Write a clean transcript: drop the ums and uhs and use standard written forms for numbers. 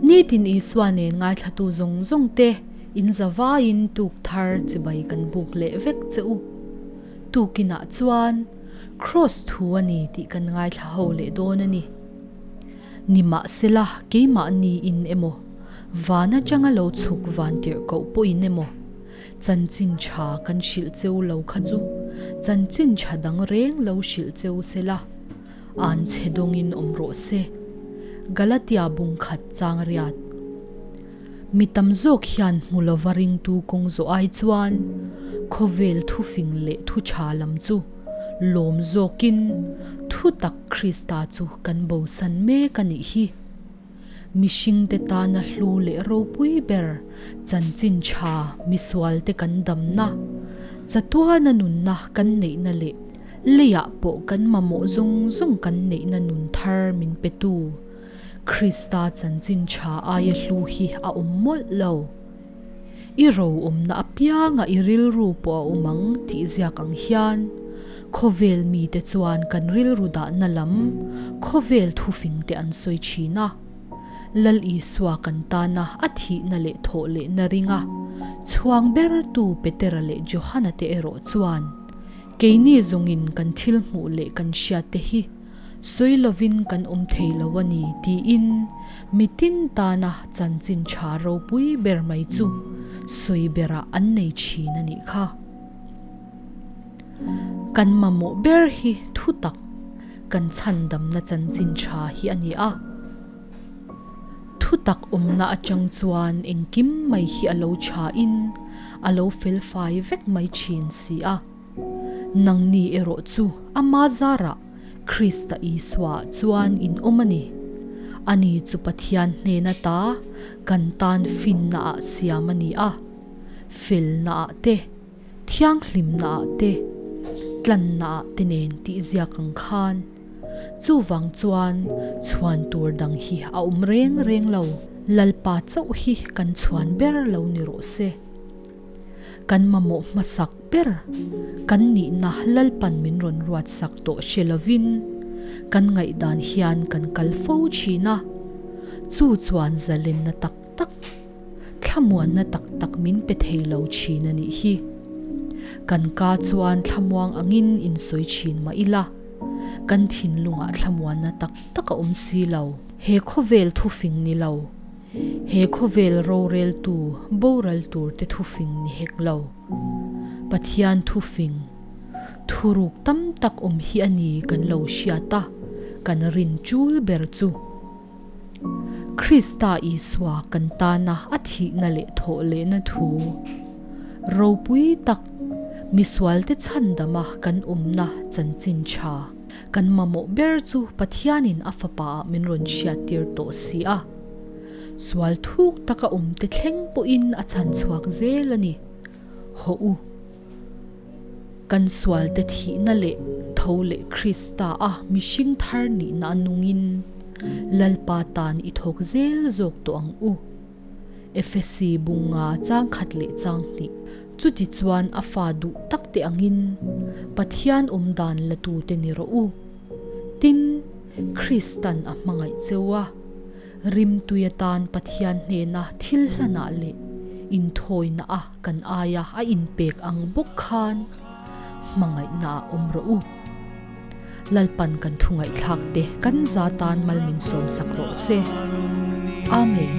Nitin Isua nen ngaithlatu zawng zawng te in zavaiin tuk thar chibai kan buk leh vek che u. Tukinah chuan Kraws thu a ni tih kan ngaithla ho leh dawn a ni. Nimahsela keimahni in emaw, van atanga lo chhuk van tirhkoh pawhin emaw, chanchin tha kan hrilh cheu lo kha chu chanchin tha dang reng lo hrilh cheu sela, an chhe dawngin awm rawh se. Galatia bung khat chang riat. Mi tam zawk hian hmu lova ringtu kawng zawh ai chuan khawvel thufing leh thu tha lam chu lawm zawkin thu tak Krista chu kan bosan mek a nih hi. Mihringte tana hlu leh ropui ber chanchin tha misualte kan damna, chatuana nunna kan neihna leh leiah pawh kan mamawh zawng zawng kan neihna nun thar min petu Krista chanchin tha aia hlu hi a awm mawlh lo. I ro awmna apianga i rilru pawh a awm ang tih ziak ang hian khawvel mite chuan kan rilru dahna lam khawvel thufingte an sawi thin a. Lal Isua kan tana a thihna leh thawh lehna ringa chhuang bertu Petera leh Johana te erawh chuan keini zawngin kan thil hmuh leh kan hriatte hi Sawi lovin kan awm thei lo a ni tiin mitin tana chanchin tha ropui ber mai chu sawi berah an nei thin a nih kha. Kan mamawh ber hi thu tak kan chhandamna chanchin tha hi a ni a. Thu tak awmna atang chuan engkim mai hi a lo thain a lo felfai vek mai thin si a. Nangni erawh chu ama zarah Krista Isua chuan in awm a ni. Ani chu Pathian hnen ata kan tan finnaah siam a ni a, felnaah te, thianghlimnaah te, tlannaah te nen tih ziak ang khan. Chuvang chuan chhuan tur dang hi a awm reng reng lo. Lalpa chauh hi kan chhuan ber lo ni rawh se. Kan mamawh hmasak ber kan nihna Lalpan min rawn ruatsak tawh hre lovin kan ngaihdan hian kan kal fo thin a, chu chuan zalenna tak tak, thlamuanna tak tak min pe thei lo thin a nih hi. Kan ka chuan thlamuang angin insawi thin mah ila, kan thinlungah thlamuanna tak tak a awm si lo. He khawvel thufing ni lo. He khawvel roreltu boral turte thufing ni hek lo. Pathian thufing, thuruk tam tak awm hi a ni kan lo hriat a, kan rin chul ber chu. Krista Isua kan tana a thihna leh thawh lehna thu ropui tak misualte chhandama kan awmna chanchin tha kan mamawh ber chu Pathianin a Fapaah min rawn hriattir tawh si a. Sual thuk taka awmte thleng pawhin a chhan chhuak zel a ni. Hawh u! Kan sualte thihna leh tho leh Krista a mihring thar nihna a nungin Lalpa tan i thawk zel zawk tawh ang u. Efesi bunga chang khat leh chang hnih. Chuti chuan a fa duh tak te angin Pathian awm dan la tute ni rawh u. Tin, Kristan a hmangaih cheu a. Rimtui atan Pathian hnena thil hlanah leh inthawina a kan aia a inpek ang bawk khan hmangaihna ah awm rawh u. Lalpan kan thu ngaihthlak te kan za tan mal min sawm sak rawh se. Amen.